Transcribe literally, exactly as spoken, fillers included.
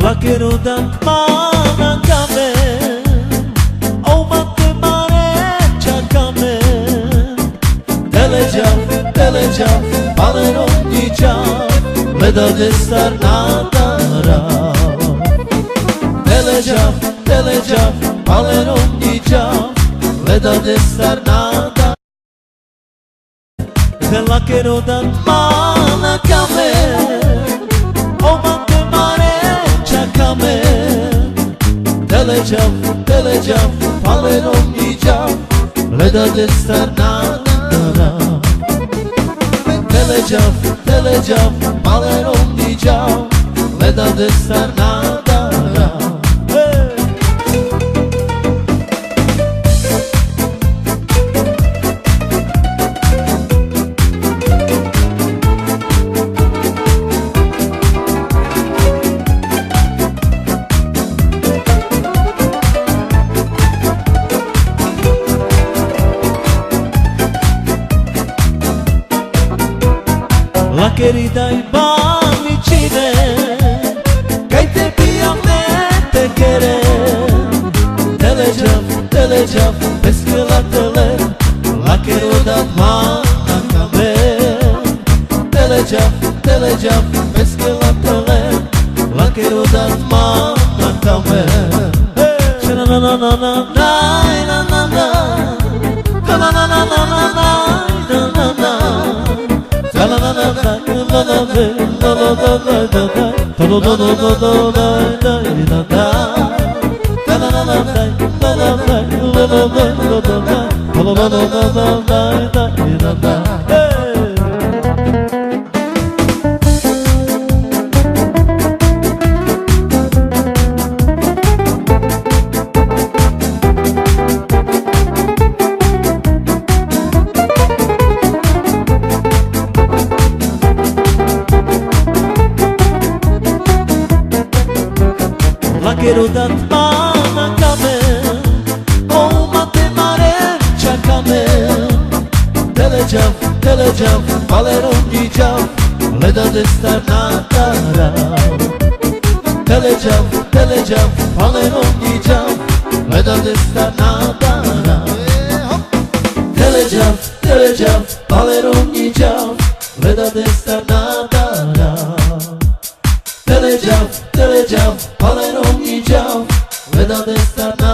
Lakera oda mana kame, o ma te mare čha kame. Tele džav, tele džav, palerom džav, le da destar na darav. Tele džav, tele džav, palerom džav, le da destar na darav. Lakera oda mana kame, o ma te mare čha kame. Tele džav, tele džav, palerom džav, le da destar na darav. Tele džav, tele džav, palerom džav, le da destar na darav. Hej! Lakera i daj bani čhine, kaj te bijam me te kere. Tele džav, tele džav, pes kela tele, lakera oda mana kame. Tele džav, tele džav, pes kela tele, lakera oda mana kame. Hej! Lakera oda mana kame, o ma te mare čha kame. Tele džav, tele džav, palerom džav, le da destar na darav. Tele džav, tele džav, palerom džav, le da destar na darav. Tele džav, tele džav, palerom džav, le da destar na darav. Tele džav, tele džav, palerom džav, le da destar na